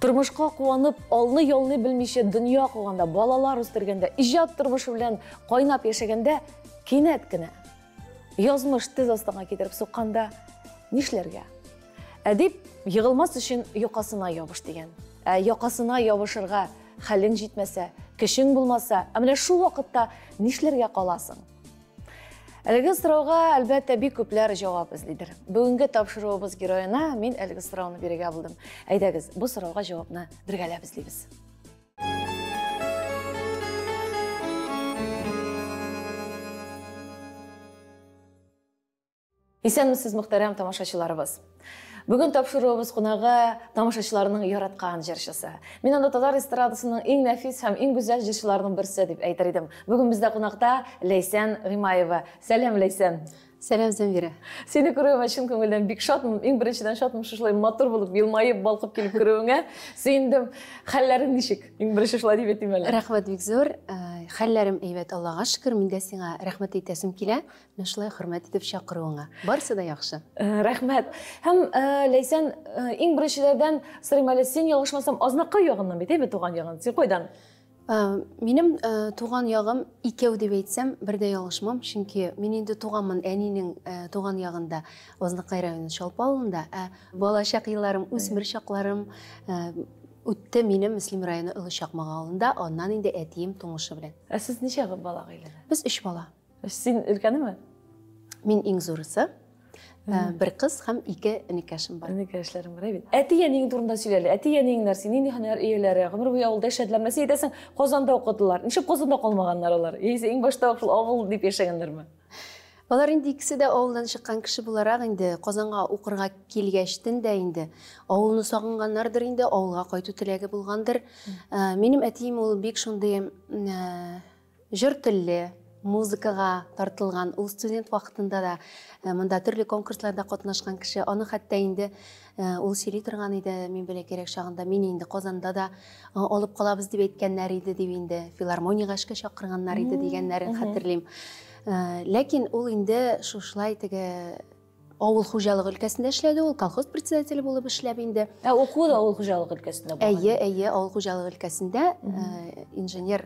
Тормышка куанып, алны-ялны белмичә дөнья куганда, балалар үстергәндә, иҗат тормышы белән кайнап яшәгәндә, кинәт кенә язмыш тез астыңа китереп сукканда нишләргә? Әдип егылмас өчен якасына ябыш дигән. Ә якасына ябышырга хәлең җитмәсә, көчең булмаса, ә менә шул вакытта нишләргә каласың? Әлеге сорауга, әлбәттә, бик күпләр җавап эзлидер. Бүгенге тапшыруыбыз героена мин әлеге сорауны бирергә булдым. Әйдәгез, бу сорауга җавапны бергәләп эзлибез. Исәнмесез, мөхтәрәм тамашачыларыбыз. Бүген тапшыруыбыз кунагы тамашачыларның яраткан җырчысы. Мин аны татар эстрадасының иң нәфис һәм иң гүзәл җырчыларының берсе дип әйтер идем. Бүген бездә кунакта Ләйсән Гыймаева. Сәлам, Ләйсән. Сәлам, Зәмирә. Сине күрүемә чын күңелдән бик шатмын. Иң беренчедән шатмын шушылай матур булып, елмаеп, балкып килеп керүеңә. Сөендем. Хәлләрең ничек? Иң беренче шулай дип әйтим әле. Рәхмәт бик зур. Хәлләрем әйбәт, Аллага шөкер. Мин дә сиңа рәхмәт әйтәсем килә. Менә шулай хөрмәт итеп чакыруыңа. Барысы да яхшы. Рәхмәт. Һәм Ләйсән, иң беренчеләрдән сорыйм әле, син ялгышмасам, Азнакай ягыннан бит, әйме, туган ягың? Син кайдан? Минем туган ягым икәү дип әйтсәм, бер дә ялгышмам, чөнки мин инде туганмын әнинең туган ягында, Азнакай районы Чалпы авылында, ә балачак елларым, үсмер чакларым үтте минем Мөслим районы Олы Чакмак авылында, аннан инде әтием тумышы белән. Ә сез ничә бала гаиләдә? Без өч бала. Син өлкәнеме? Мин иң зурысы. Бер кыз һәм ике энекәшем бар. Энекәшләрең бар, әйбәт. Әти-әниең турында сөйлә әле. Әти-әниең нәрсә, нинди һөнәр ияләре? Гомер буе авылда яшәделәр. Менә син әйтәсең, Казанда укыдылар. Ничек Казанда калмаганнар алар? Яисә иң башта ук шул авыл дип яшәгәннәрме? Алар инде икесе дә авылдан чыккан кеше буларак инде Казанга укырга килгәчтен дә инде авылны сагынганнардыр инде, авылга кайту теләге булгандыр. Минем әтием ул бик шундый җыр телле, музыкага тартылган. Ул студент вакытында да монда төрле конкурсларда катнашкан кеше. Аны хәтта инде ул сөйли торган иде, мин бәләкәйрәк чагында, мине инде Казанда да алып калабыз дип әйткәннәр иде дип инде, филармониягә эшкә чакырганнар иде дигәннәрен хәтерлим. Ләкин ул инде шушылай теге авыл хуҗалыгы өлкәсендә эшләде, ул колхоз председателе булып эшләп инде. Ә укуы да авыл хуҗалыгы өлкәсендә булган? Әйе, әйе, авыл хуҗалыгы өлкәсендә инженер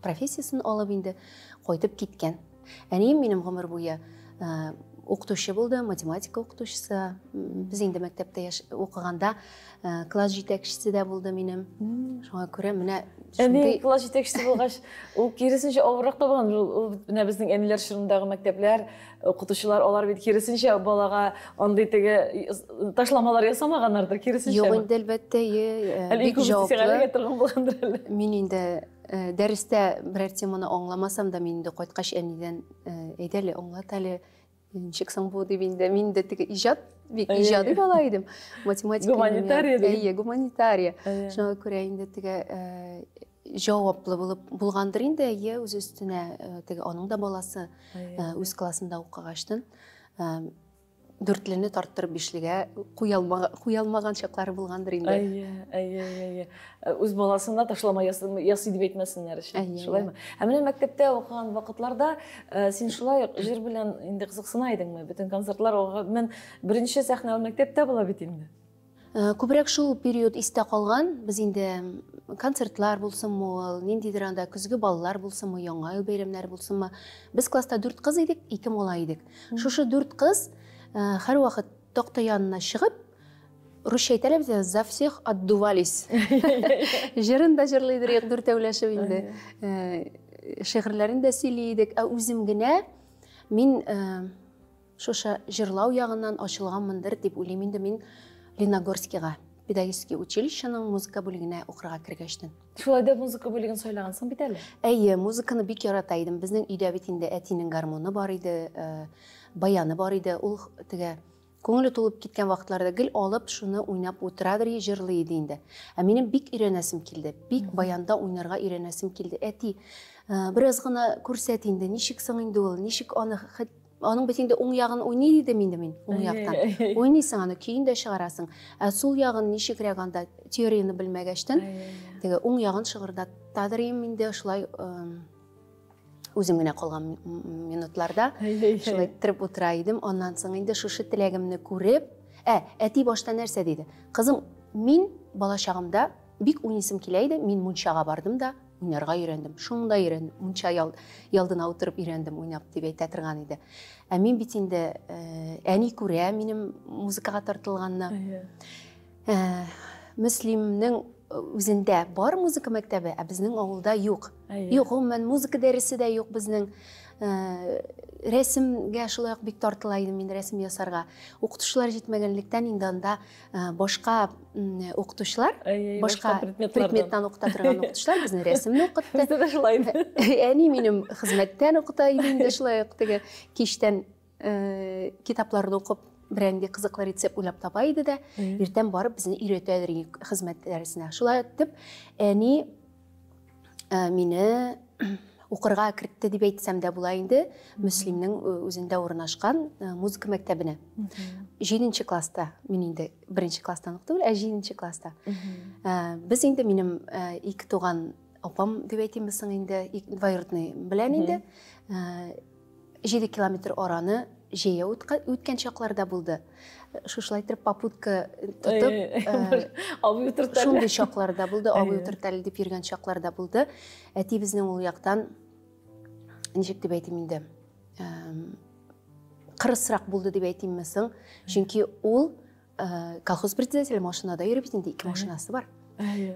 профессиясен алып инде кайтып киткән. Әнием минем гомер буе укытучы булды, математика укытучысы. Без инде мәктәптә укыганда класс җитәкчесе дә булды минем. Шуңа күрә менә Әни класс җитәкчесе булгач, ул киресенчә авыррак та булган. Ул менә безнең әниләр чорындагы мәктәпләр, укытучылар, алар бит киресенчә балага андый теге ташламалар ясамаганнардыр, киресенчә. Юк инде, әлбәттә, бик җаваплы. Торган булгандыр әле. Мин инде дәрестә берәр теманы аңламасам да, мин инде кайткач әнидән, әйдә әле, аңлат әле, ничек соң бу дип инде, мин дә теге иҗат, бик иҗади бала идем. Математика. Гуманитария. Әйе, гуманитария. Шуңа күрә инде теге җаваплы булып булгандыр инде, әйе, үз өстенә теге аның да баласы үз классында укыгачтын дүртлене тарттырып бишлегә куя алмаган чаклары булгандыр инде. Әйе, әйе, әйе. Үз баласына ташлама ясый дип әйтмәсеннәр өчен. Шулаймы? Ә менә мәктәптә укыган вакытларда син шулай ук җыр белән инде кызыксына идеңме? Бөтен концертлар, мен беренче сәхнә ул мәктәптә була бит инде. Күбрәк шул период истә калган. Без инде концертлар булсынмы ул, ниндидер анда көзге баллар булсынмы, яңа ел бәйрәмнәре булсынмы. Без класста 4 кыз идек, 2 малай идек. Шушы 4 кыз һәрвакыт такта янына чыгып, русча әйтәләр бит, за всех отдувались. Җырын да җырлый идек, дүртәүләшеп инде. Шигырьләрен дә сөйли идек. Ә үзем генә мин шушы җырлау ягыннан ачылганмындыр дип уйлыйм инде мин Леногорскига, педагогический училищеның музыка бүлегенә укырга кергәчтен. Шулай да музыка бүлеген сайлагансың бит әле. Әйе, музыканы бик ярата идем. Безнең өйдә бит инде әтинең гармоны бар иде, баяны бар иде. Ул теге күңеле тулып киткән вакытларда гел алып шуны уйнап утырадыр, җырлый иде инде. Ә минем бик өйрәнәсем килде. Бик баянда уйнарга өйрәнәсем килде. Әти, бераз гына күрсәт инде, ничек соң инде ул, ничек аны аның бит инде уң ягын уйный идем инде мин, уң яктан. Уйныйсың аны, көен дә чыгарасың. Ә сул ягын ничегрәк анда теорияне белмәгәчтен, теге уң ягын шыгырдатадыр идем инде шулай үзем генә калган минутларда шулай иттереп утыра идем. Аннан соң инде шушы теләгемне күреп, әти башта нәрсә диде? Кызым, мин бала чагымда бик уйныйсым килә иде, мин мунчага бардым да уйнарга өйрәндем. Шунда өйрәндем, мунча ялдына утырып өйрәндем уйнап дип әйтә торган иде. Ә мин бит инде әни күрә минем музыкага тартылганны. Мөслимнең үзендә бар музыка мәктәбе, ә безнең авылда юк. Юк, гомумән музыка дәресе дә юк безнең. Рәсемгә шулай ук бик тартыла идем мин, рәсем ясарга. Укытучылар җитмәгәнлектән инде анда башка укытучылар, башка предметтан укыта торган укытучылар безне рәсемне укытты. Бездә дә шулай иде. Әни минем хезмәттән укыта иде инде шулай ук теге кичтән китапларны укып, берәр кызыклы рецепт уйлап таба иде дә, иртән барып безне өйрәтәдер хезмәт дәресенә. Шулай итеп, әни мине укырга кертте дип әйтсәм дә була инде, Мөслимнең үзендә урнашкан музыка мәктәбенә. 7 класста, мин инде 1 класстан ук түгел, ә 7 класста. Без инде минем ике туган апам дип әйтимме соң инде, двоюродный белән инде 7 километр араны җәяү үткән чакларда булды. Шушылай итеп попутка тотып, абый утырта. Шундый чакларда булды, абый утырта әле дип йөргән чакларда булды. Әти безнең ул яктан, ничек дип әйтим инде, кырысрак булды дип әйтимме соң? Чөнки ул колхоз председателе, машинада йөри бит инде, 2 машинасы бар.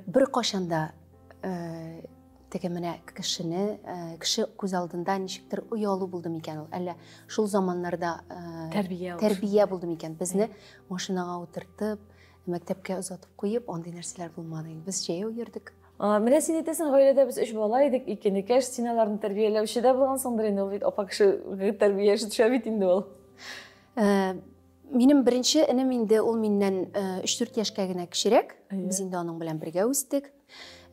Бер кашан да теге менә кешене, кеше күз алдында ничектер оялу булды микән ул? Әллә шул заманнарда тәрбия булды микән? Безне машинага утыртып, мәктәпкә озатып куеп, андый нәрсәләр булмады инде. Без җәяү йөрдек. Менә син әйтәсең, гаиләдә без 3 бала идек, 2 энекәш, син аларны тәрбияләүче дә булгансыңдыр инде, ул бит апа кеше тәрбияче төшә бит инде ул. Минем беренче энем инде, ул миннән 3-4 яшькә генә кечерәк. Без инде аның белән бергә үстек.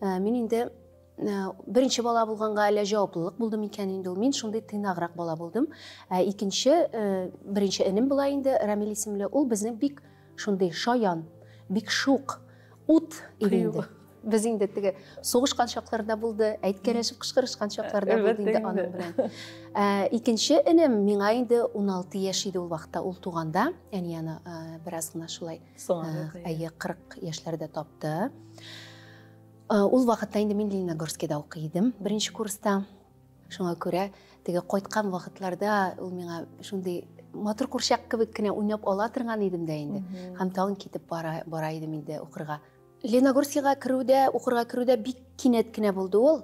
Мин инде беренче бала булганга әллә җаваплылык булды микән инде ул. Мин шундый тыйнаграк бала булдым. Ә икенче, беренче энем була инде, Рамил исемле, ул безнең бик шундый шаян, бик шук, ут иде инде. Без инде теге сугышкан чакларда булды, әйткәләшеп кычкырышкан чакларда булды инде аның белән. Икенче энем миңа инде 16 яшь иде ул вакытта, ул туганда, әни аны бераз гына шулай, әйе, 40 яшьләрдә тапты. Ул вакытта инде мин Лениногорскида укый идем, беренче курста. Шуңа күрә теге кайткан вакытларда ул миңа шундый матур курчак кебек кенә уйнап ала торган идем дә инде. Һәм тагын китеп бара идем инде укырга. Лениногорскига керүдә, укырга керүдә бик кинәт кенә булды ул.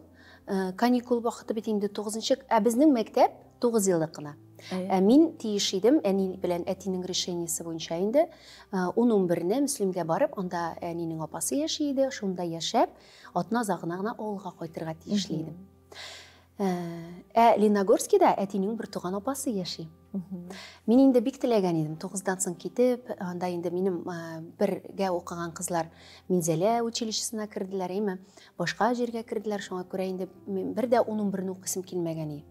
Каникул вакыты бит инде 9-нчы, ә безнең мәктәп 9 еллык кына. Ә мин тиеш идем, әни белән әтинең решениесе буенча инде, 10-11-не Мөслимгә барып, анда әнинең апасы яши иде, шунда яшәп, атна азагына гына авылга кайтырга тиешле идем. Ә Лениногорскида әтинең бер туган апасы яши. Мин инде бик теләгән идем, 9-дан соң китеп, анда инде минем бергә укыган кызлар Минзәлә училищесына керделәр, әйме, башка җиргә керделәр, шуңа күрә инде мин бер дә 10-11-не укыйсым килмәгән иде.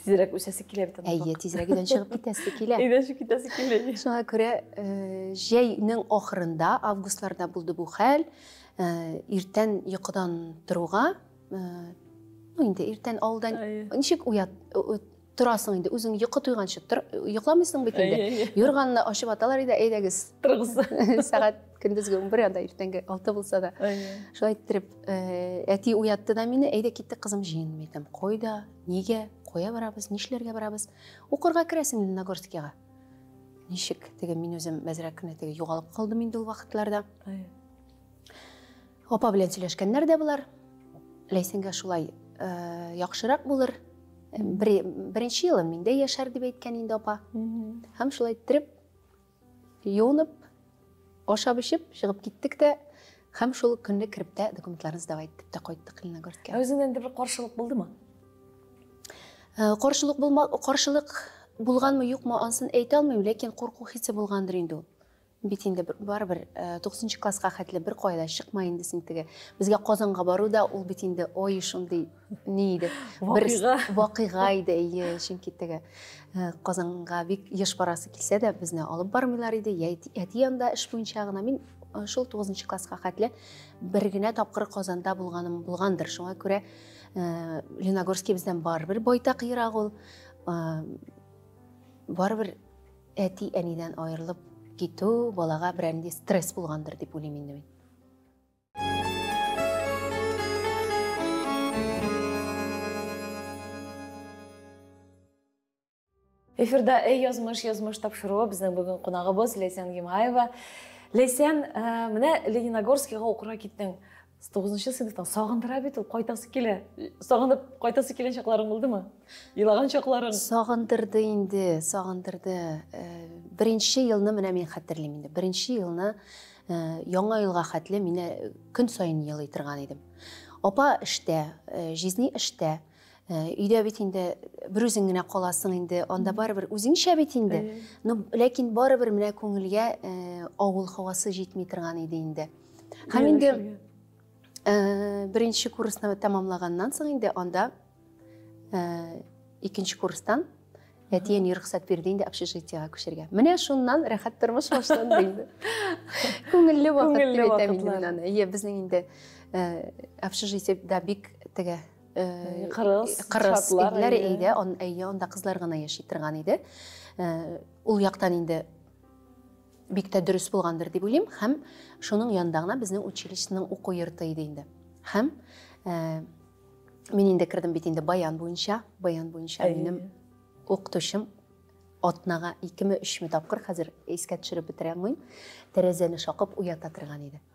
Тизрәк үсәсе килә бит анда. Әйе, тизрәк өйдән чыгып китәсе килә. Өйдән чыгып китәсе килә. Шуңа күрә җәйнең ахырында, августларда булды бу хәл. Иртән йокыдан торуга, ну инде иртән авылдан ничек уят торасың инде, үзең йокы туйганчы тор, йокламыйсың бит инде. Юрганны ачып аталар иде, әйдәгез. Торыгыз. Сәгать көндезге 11, анда иртәнге 6 булса да. Шулай иттереп, әти уятты да мине, әйдә киттек, кызым, җыен. Мин әйтәм, кайда, нигә, кая барабыз, нишләргә барабыз? Укырга керәсең Лениногорскига. Ничек, теге мин үзем әзрәк кенә теге югалып калдым инде ул вакытларда. Апа белән сөйләшкәннәр дә болар. Ләйсәнгә шулай яхшырак булыр. Беренче елым миндә яшәр дип әйткән инде апа. Һәм шулай иттереп юынып, ашап эчеп чыгып киттек тә, һәм шул көнне кереп тә документларны сдавать итеп тә кайттык Лениногорскка. Ә үзеңнән инде бер каршылык булдымы? Каршылык булма, каршылык булганмы, юкмы, ансын әйтә алмыйм, ләкин курку хисе булгандыр инде ул. Бит инде барыбер 9 класска хәтле бер кая да чыкма инде син теге. Безгә Казанга бару да ул бит инде ой шундый ни иде. Бер Вакыйга. вакыйга иде, әйе, чөнки теге Казанга бик еш барасы килсә дә безне алып бармыйлар иде. Я әти янында эш буенча гына мин шул 9 класска хәтле бер генә тапкыр Казанда булганым булгандыр. Шуңа күрә Лениногорский бездән барыбер байтак ерак ул. Барыбер әти әнидән аерылып китү балага берәр нинди стресс булгандыр дип уйлыйм инде мин. Эфирда Эй язмыш, язмыш тапшыруы безнең бүген кунагыбыз Ләйсән Гимаева. Ләйсән, э, менә Лениногорскига укырга киттең. 9 сыйныфтан сагындыра бит ул, кайтасы килә. Сагынып кайтасы килгән чакларың булдымы? Елаган чакларың? Сагындырды инде, сагындырды. Э, беренче елны менә мин хәтерлим инде. Беренче елны э, яңа елга хәтле мине көн саен елый торган идем. Апа эштә, җизни эштә. Э, өйдә бит инде бер үзең генә каласың инде, анда барыбер үзеңчә бит инде. Но ләкин барыбер менә күңелгә э, авыл һавасы җитми торган иде инде. Һәм инде э, беренче курсны тәмамлаганнан соң инде анда икенче курстан әти-әни рөхсәт бирде инде общежитиега күчәргә. Менә шуннан рәхәт тормыш башланды инде. Күңелле вакыт дип әйтәм инде мин аны. Әйе, безнең инде общежитиедә бик теге Э, кырыс кырыс иделәр әйдә әйе анда кызлар гына яши торган иде э, ул яктан инде бик тә дөрес булгандыр дип уйлыйм һәм шуның янында гына безнең училищеның уку йорты иде инде һәм э, мин инде кердем бит инде баян буенча баян буенча минем укытучым атнага икеме өчме тапкыр хәзер искә төшереп бетерә алмыйм тәрәзәне шакып уята торган иде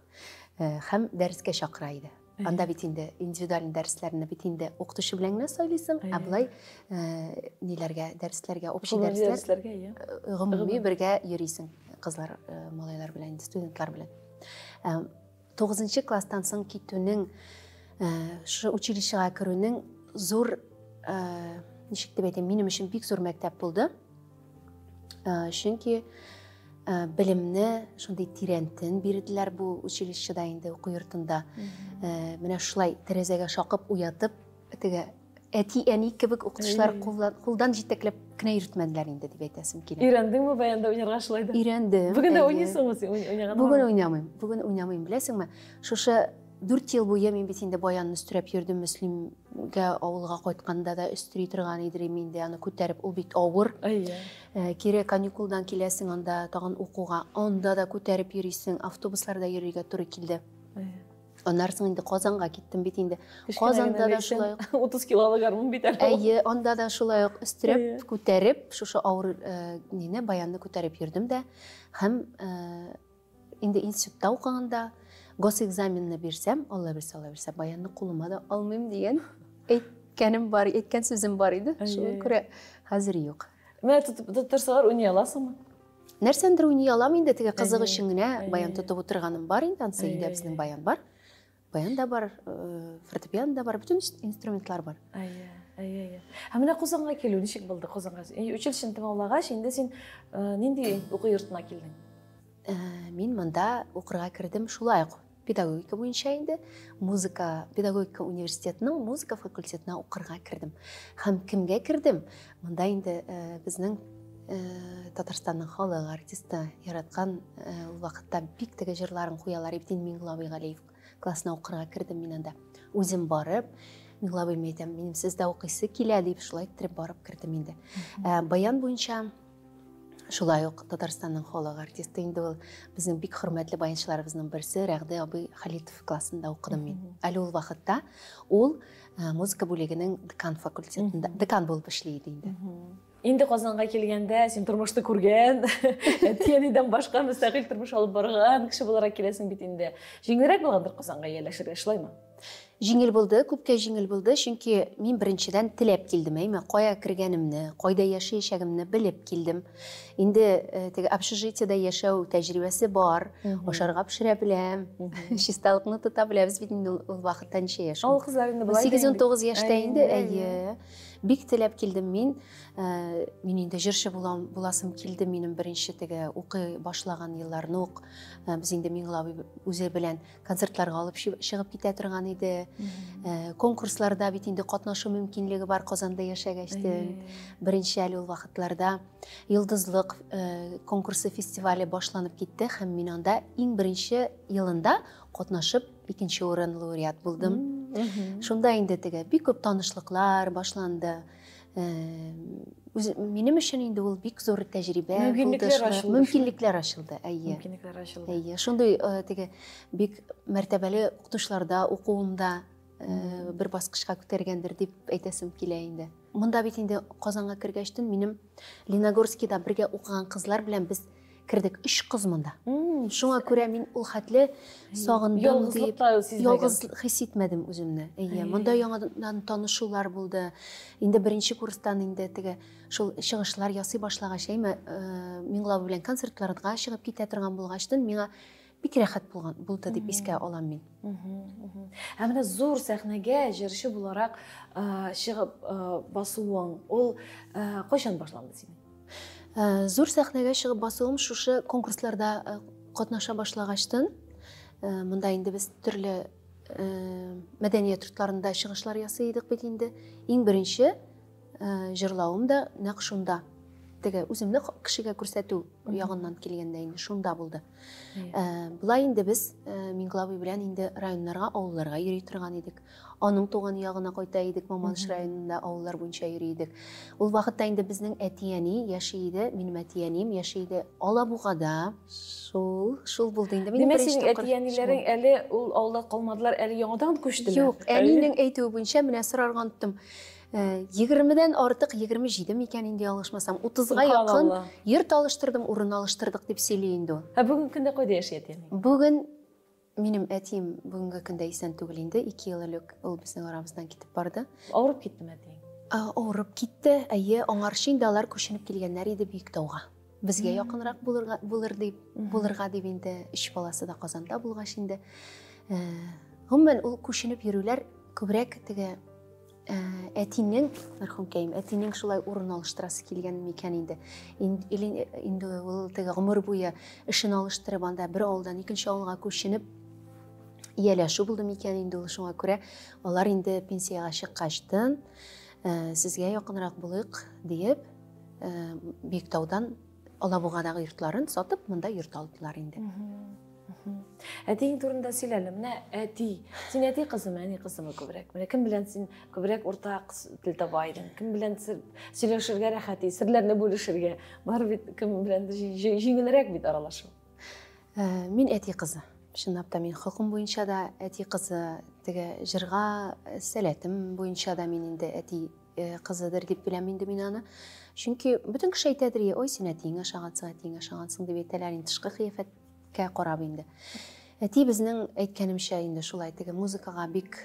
Һәм дәрескә чакыра иде. Анда бит инде индивидуаль дәресләрне бит инде укытучы белән генә сайлыйсың, ә болай ниләргә, дәресләргә, общий дәресләргә, гомуми бергә йөрисең кызлар, малайлар белән, студентлар белән. 9 класстан соң китүнең, шушы училищега керүнең зур, ничек дип әйтим, минем өчен бик зур мәктәп булды. Чөнки белемне шундый тирәнтен бирделәр бу училищеда инде уку йортында. Менә шулай тәрәзәгә шакып уятып, теге әти-әни кебек укытучылар кулдан җитәкләп кенә йөртмәделәр инде дип әйтәсем килә. Өйрәндеңме баянда уйнарга шулай да? Өйрәндем. Бүген дә уйныйсыңмы син? Уйнаган Бүген уйнамыйм. Бүген уйнамыйм, беләсеңме? Шушы 4 ел буе мин бит инде баянны өстерәп йөрдем, Мөслимгә авылга кайтканда да өстери торган идем инде, аны күтәреп, ул бит авыр. Әйе. Э, кире каникулдан киләсең анда тагын укуга, анда да күтәреп йөрисең, автобусларда йөрергә туры килде. Әйе. Аннан соң инде Казанга киттем бит инде. Казанда да шулай ук 30 килолы гармун бит әле. Әйе, анда да шулай ук өстерәп, күтәреп, шушы авыр э, нине, баянны күтәреп йөрдем дә һәм э, Инде институтта укыганда госэкзаменны бирсәм, Алла бирсә, Алла бирсә, баянны кулыма да алмыйм дигән әйткәнем бар, әйткән сүзем бар иде. Шуңа күрә хәзер юк. Менә тотырсалар уйный аласыңмы? Нәрсәндер уйный алам инде, теге кызык өчен генә баян тотып утырганым бар инде, ансы өйдә безнең баян бар. Баян да бар, э, фортепиано да бар, бөтен инструментлар бар. Әйе, әйе, әйе. Ә менә Казанга килү ничек булды Казанга? Училищены тәмамлагач, инде син э, нинди уку йортына килдең? Э, мин монда укырга кердем шулай ук педагогика буенча инде музыка педагогика университетының музыка факультетына укырга кердем. Һәм кемгә кердем? Монда инде э, безнең э, Татарстанның халык артисты яраткан ул вакытта бик теге җырларын куялар Ибдин Миңгол Галиев классына укырга кердем мин анда. Үзем барып, Миңгол абый әйтәм, минем сездә укыйсы килә дип шулай иттереп барып кердем инде. Баян буенча шулай ук Татарстанның халык артисты инде ул безнең бик хөрмәтле баянчыларыбызның берсе Рәгъде абый Халитов классында укыдым мин. Әле ул вакытта ул музыка бүлегенең декан факультетында, декан булып эшли иде инде. Инде Казанга килгәндә син тормышны күргән, әти-әнидән башка мөстәкыйль тормыш алып барган кеше буларак киләсең бит инде. Җиңелрәк булгандыр Казанга ияләшергә, шулаймы? Җиңел булды, күпкә җиңел булды, чөнки мин беренчедән теләп килдем, әйме, кая кергәнемне, кайда яшәячәгемне белеп килдем. Инде э, теге общежитиедә яшәү тәҗрибәсе бар, ашарга пешерә беләм, чисталыкны тота беләбез бит инде ул вакытта ничә яшь? Авыл кызлары инде болай. 8-19 яшьтә инде, әйе. Бик теләп килдем мин. Э, мин инде җырчы булам, буласым килде минем беренче теге укый башлаган елларны ук. Э, без инде Миңгол абый үзе белән концертларга алып чыгып китә торган иде. Э, конкурсларда бит инде катнашу мөмкинлеге бар Казанда яшәгәчтен. Беренче әле ул вакытларда Йолдызлык э, конкурсы фестивале башланып китте һәм мин анда иң беренче елында катнашып икенче урын лауреат булдым. Шунда инде теге бик күп танышлыклар башланды. Үз, минем өчен инде ул бик зур тәҗрибә мөмкинлекләр ачылды. Мөмкинлекләр ачылды, әйе. Мөмкинлекләр ачылды. Әйе, шундый теге бик мәртәбәле укытучыларда укуымда бер баскычка күтәргәндер дип әйтәсем килә инде. Монда бит инде Казанга кергәчтен минем Леногорскида бергә укыган кызлар белән без кердек. Өч кыз монда. Шуңа күрә мин ул хәтле сагындым дип, ялгыз хис итмәдем үземне. Әйе, монда яңадан танышулар булды. Инде беренче курстан инде теге шул чыгышлар ясый башлагач, әйме, Миңлабы белән концертларга чыгып китә торган булгачтын, миңа бик рәхәт булган булды дип искә алам мин. Ә менә зур сәхнәгә җырчы буларак чыгып басуың, ул кайчан башланды синең? Зур сәхнәгә чыгып басуым шушы конкурсларда катнаша башлагачтын, монда инде без төрле мәдәният йортларында чыгышлар ясый идек бит инде. Иң беренче җырлавым да нәкъ шунда. Теге үземне кешегә күрсәтү ягыннан килгәндә инде шунда булды. Болай инде без Миңглавый белән инде районнарга, авылларга йөри торган идек. Аның туган ягына кайта идек, Мамадыш районында авыллар буенча йөри идек. Ул вакытта инде безнең әти-әни яши иде, минем әти-әнием яши иде Алабугада. Шул, шул булды инде. Минем Димәк, синең әти-әниләрең әле ул авылда калмадылар, әле яңадан күчтеләр? Юк, әнинең әйтүе буенча менә сорарга оныттым. 20-дән артык, 27 микән инде ялгышмасам, 30-га якын йорт алыштырдым, урын алыштырдык дип сөйли инде ул. Ә бүгенге көндә кайда яши әтиең? Бүген минем әтием бүгенге көндә исән түгел инде, 2 ел элек ул безнең арабыздан китеп барды. Авырып киттеме әтиең? Авырып китте, әйе, аңарчы инде алар күченеп килгәннәр иде Биектауга. Безгә якынрак булырга, булыр дип, булырга дип инде, өч баласы да Казанда булгач инде. Гомумән, ул күченеп йөрүләр күбрәк теге әтинең, мәрхүмкәем, әтинең шулай урын алыштырасы килгән микән инде. Инде ул теге гомер буе эшен алыштырып, анда бер авылдан икенче авылга күченеп ияләшү булды микән инде ул, шуңа күрә алар инде пенсиягә чыккачтын, сезгә якынрак булыйк диеп, Биектаудан Алабугадагы йортларын сатып, монда йорт алдылар инде. Әтиең турында сөйлә әле. Менә әти. Син әти кызымы, әни кызымы күбрәк? Менә кем белән син күбрәк уртак тел таба идең? Кем белән сөйләшергә рәхәт, серләрне бүлешергә? Бар бит кем белән җиңелрәк бит аралашу. Мин әти кызы. Чынлап та мин холкым буенча да әти кызы, теге җырга сәләтем буенча да мин инде әти кызыдыр дип беләм инде мин аны. Чөнки бөтен кеше әйтәдер, ой, син әтиеңә ошагансың, әтиеңә ошагансың дип әйтәләр инде тышкы кыяфәткә карап инде. Әти безнең әйткәнемчә инде шулай теге музыкага бик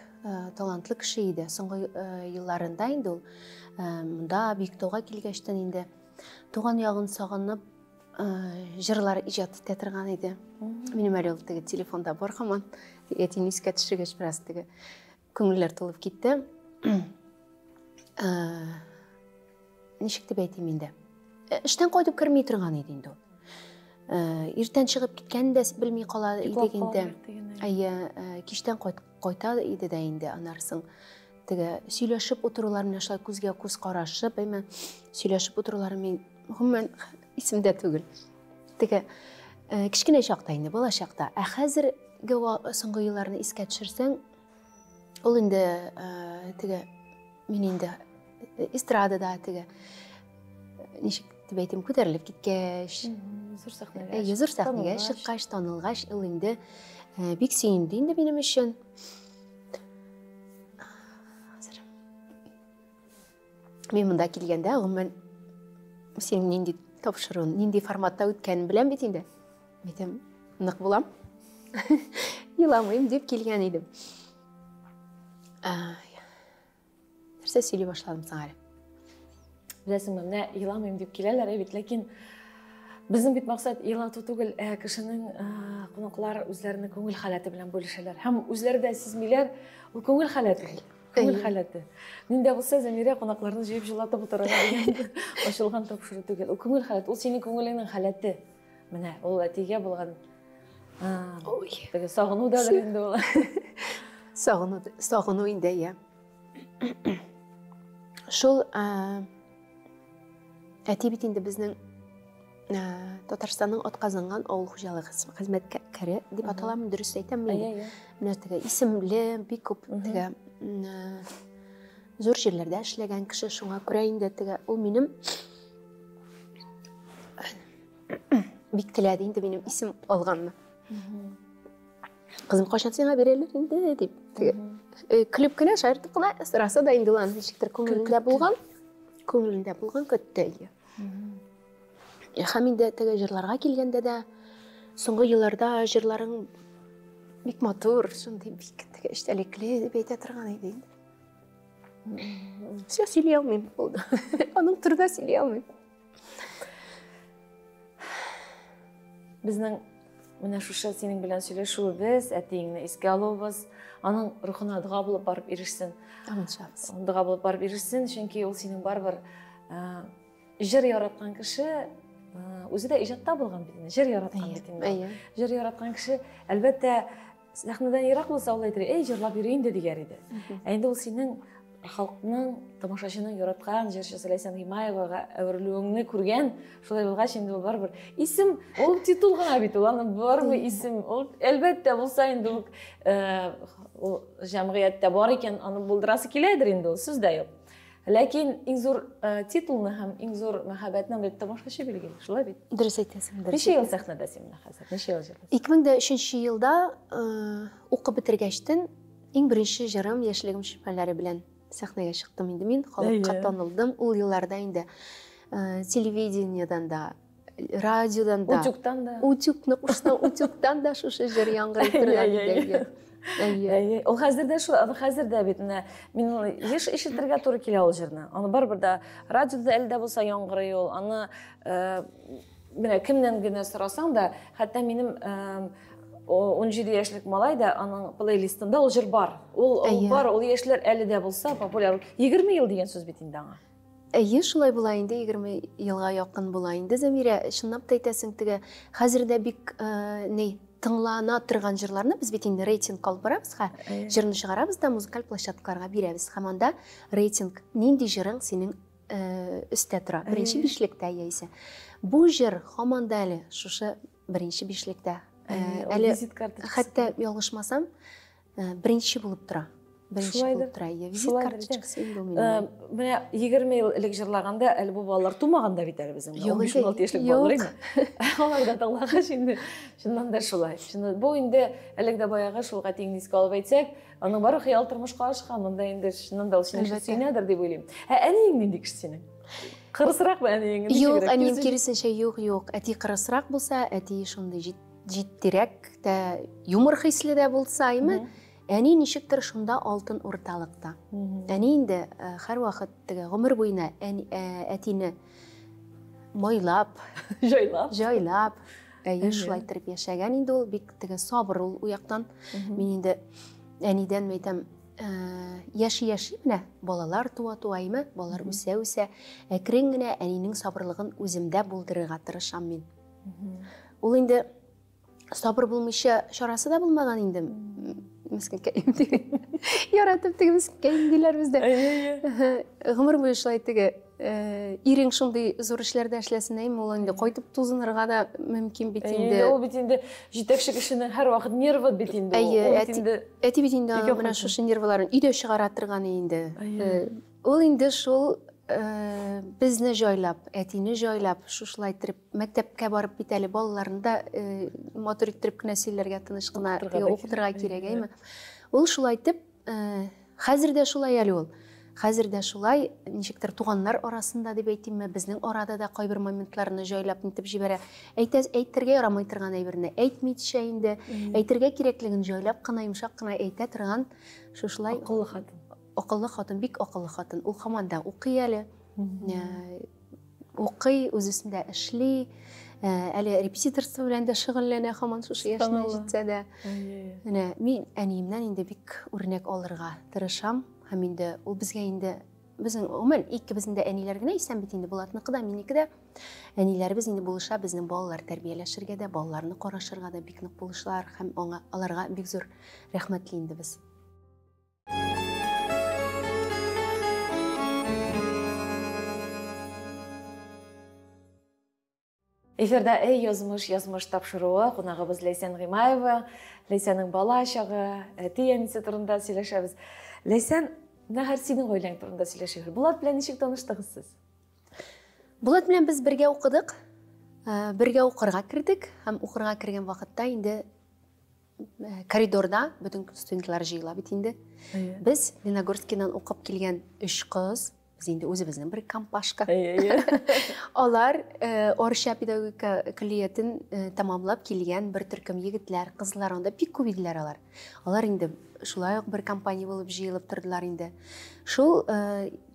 талантлы кеше иде. Соңгы елларында инде ул монда Биектауга килгәчтен инде туган ягын сагынып җырлар иҗат итә торган иде. Минем әле ул теге телефонда бар һаман. Әтине искә төшергәч бераз теге күңелләр тулып китте. Ничек дип әйтим инде? Эштән кайтып керми торган иде инде ул. Иртән чыгып киткәнен дә белми кала идек инде. Әйе, кичтән кайта иде дә инде, аннары теге сөйләшеп утырулар менә шулай күзгә күз карашып, әйме, сөйләшеп утырулар мин гомумән исемдә түгел. Теге кечкенә чакта инде, бала чакта. Ә хәзерге соңгы елларны искә төшерсәң, ул инде теге мин инде эстрадада теге ничек дип әйтим, күтәрелеп киткәч, зур сәхнәгә, зур сәхнәгә чыккач, танылгач, ул инде бик сөенде инде минем өчен. Хәзер мин монда килгәндә, гомумән, синең нинди тапшыруын, нинди форматта үткәнен беләм бит инде. Әйтәм, нык булам. Еламыйм дип килгән идем. Нәрсә сөйли башладым соң әле? Беләсеңме, менә еламыйм дип киләләр бит, ләкин безнең бит максат елату түгел, ә кешенең кунаклар үзләренең күңел халәте белән бүлешәләр. Һәм үзләре дә сизмиләр, ул күңел халәте. Күңел халәте. Нинди булса, Зәмирә кунакларны җыеп җылатып утырырга дигән ачылган тапшыру түгел. Ул күңел халәте, ул синең күңелеңнең халәте. Менә ул әтигә булган теге сагыну да инде ул. Сагыну, сагыну инде, я. Шул әти бит инде безнең Татарстанның атказанган авыл хуҗалыгы хезмәткәре дип аталамы, дөрес әйтәмме инде? Менә теге исемле, бик күп теге зур җирләрдә эшләгән кеше, шуңа күрә инде теге ул минем бик теләде инде минем исем алганны. Кызым, кайчан сиңа бирәләр инде дип теге. Көлеп кенә, шаяртып кына сораса да инде ул аның ничектер күңелендә булган. Күңелендә булган көтте. Һәм инде теге җырларга килгәндә дә соңгы елларда җырларың бик матур, шундый бик теге эчтәлекле дип әйтә торган иде инде. Все, сөйли алмыйм булды. Аның турында сөйли алмыйм. Безнең менә шушы синең белән сөйләшүебез, әтиеңне искә алуыбыз, аның рухына дога булып барып ирешсен. Амин. Дога булып барып ирешсен, чөнки ул синең барыбер җыр яраткан кеше, үзе дә иҗатта булган бит инде, җыр яраткан бит инде. Җыр яраткан кеше, әлбәттә, сәхнәдән ерак булса, ул әйтер, эй, җырлап йөри инде дигәр иде. Ә инде ул синең халыкның, тамашачының яраткан җырчысы Ләйсән Гыймаевага әверелүеңне күргән, шулай булгач инде ул барыбер исем, ул титул гына бит ул, аның бармы исем, ул әлбәттә булса инде ул, ул җәмгыятьтә бар икән, аны булдырасы киләдер инде ул, сүз дә юк. Ләкин иң зур титулны һәм иң зур мәхәббәтне бит тамашачы билгели, шулай бит? Дөрес әйтәсең, дөрес. Ничә ел сәхнәдә син менә хәзер? Ничә ел җырлыйсың? 2003 елда укып бетергәчтен иң беренче җырым Яшьлегем чишмәләре белән сәхнәгә чыктым инде мин, халыкка танылдым. Ул елларда инде телевидениедән дә, радиодан да, утюгтан да, утюгны кушсаң, утюгтан да шушы җыр яңгырый торган иде. Әйе. Ул хәзер дә шул, аны хәзер дә бит менә мин еш ишетергә туры килә ул җырны. Аны барыбер дә радиода әле дә булса яңгырый ул. Аны менә кемнән генә сорасаң да, хәтта минем 17 яшьлек малай да аның плейлистында ул җыр бар. Ул бар, ул яшьләр әле дә булса популяр. 20 ел дигән сүз бит инде аңа. Әйе, шулай була инде, 20 елга якын була инде, Замирә. Чынлап та әйтәсең, теге хәзер дә бик ни тыңлана торган җырларны без бит инде рейтинг алып барабыз, ха. Җырны чыгарабыз да музыкаль площадкаларга бирәбез. Һәм анда рейтинг нинди җырың синең өстә тора, беренче бишлектә яисә. Бу җыр һаман да әле шушы беренче бишлектә. Әле хәтта ялгышмасам, беренче булып тора. Беренче булып тора. Визит карточкасы инде ул минем. Менә 20 ел элек җырлаганда әле бу балалар тумаган да бит әле безнең. 15-16 яшьлек балалар инде. Алар да тыңлагач инде, чыннан да шулай. Бу инде элек дә баягы шул әтиеңне искә алып әйтсәк, аның бары хыял тормышка ашкан. Монда инде чыннан да ул синең өчен сөенәдер дип уйлыйм. Ә әниең нинди кеше синең? Кырысракмы әниең? Юк, әнием киресенчә, юк, юк. Әти кырысрак булса, әти шундый җитдирәк тә, юмор хисле дә булса, әйме? Әни ничектер шунда алтын урталыкта. Әни инде һәрвакыт теге гомер буена әтине майлап, җайлап, әйе, шулай итеп яшәгән инде ул, бик теге сабыр ул уяктан. Мин инде әнидән әйтәм, яши-яши менә балалар туа-туа әйме, балалар үсә-үсә, әкрен генә әнинең сабырлыгын үземдә булдырырга тырышам мин. Ул инде сабыр булмыйча чарасы да булмаган инде. Мескенкәем диген. Яратып теге мескенкәем диләр бездә. Гомер буе шулай теге ирең шундый зур эшләрдә эшләсен, әйме, ул инде кайтып тузынырга да мөмкин бит инде. Ул бит инде җитәкче кешенең һәрвакыт нервы бит инде. Әти бит инде менә шушы нервыларын өйдә чыгара торган инде. Ул инде шул безне җайлап, әтине җайлап, шушылай итеп мәктәпкә барып бит әле балаларны да матур иттереп кенә сөйләргә, тыныч кына укытырга кирәк, әйме? Ул шулай итеп, хәзер дә шулай әле ул. Хәзер дә шулай, ничектер туганнар арасында дип әйтимме, безнең арада да кайбер моментларны җайлап нитеп җибәрә. Әйтергә ярамый торган әйберне әйтмичә инде, әйтергә кирәклеген җайлап кына, йомшак кына әйтә торган шушылай. Акыллы хатын. Акыллы хатын, бик акыллы хатын. Ул һаман да укый әле. Укый, үз өстендә эшли, әле репетиторство белән дә шөгыльләнә һаман шушы яшенә җитсә дә. Менә мин әниемнән инде бик үрнәк алырга тырышам. Һәм инде ул безгә инде, безнең гомумән икебезнең дә әниләр генә исән бит инде, Булатныкы да, минеке дә. Әниләребез инде булыша, безнең балалар тәрбияләшергә дә, балаларны карашырга да бик нык булышалар һәм аңа, аларга бик зур рәхмәтле инде без. Эфирда Эй, язмыш, язмыш тапшыруы, кунагыбыз Ләйсән Гыймаева, Ләйсәнең бала чагы, әти-әнисе турында сөйләшәбез. Ләйсән, менә хәзер синең гаиләң турында сөйләшәбез. Булат белән ничек таныштыгыз сез? Булат белән без бергә укыдык, бергә укырга кердек һәм укырга кергән вакытта инде Коридорда бөтен студентлар җыела бит инде. Без Леногорскийдан укып килгән өч кыз, без инде үзебезнең бер компашка. Алар Орча педагогика көллиятен тәмамлап килгән бер төркем егетләр, кызлар, анда бик күп иделәр алар. Алар инде шулай ук бер компания булып җыелып тордылар инде. Шул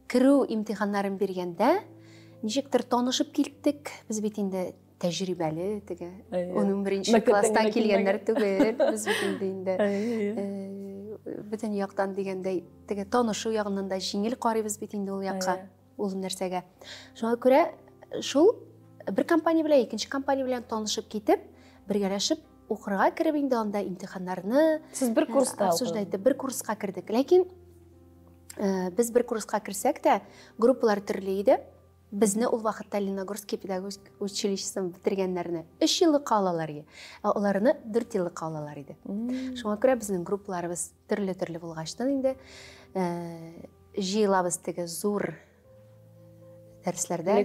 керү имтиханнарын биргәндә ничектер танышып киттек. Без бит инде тәҗрибәле теге 11 класстан килгәннәр түгел. Без бит инде бөтен яктан дигәндәй теге танышу ягыннан да җиңел карыйбыз бит инде ул якка, ул нәрсәгә. Шуңа күрә шул бер компания белән икенче компания белән танышып китеп, бергәләшеп укырга кереп инде анда имтиханнарны. Сез бер курста обсуждать итеп бер курска кердек. Ләкин без бер курска керсәк тә, группалар төрле иде. Безне ул вакытта Леногорский педагогик училищесын бетергәннәрне 3 еллыкка алалар иде, ә аларны 4 еллыкка алалар иде. Шуңа күрә безнең группаларыбыз төрле-төрле булгачтан инде җыелабыз теге зур дәресләрдә,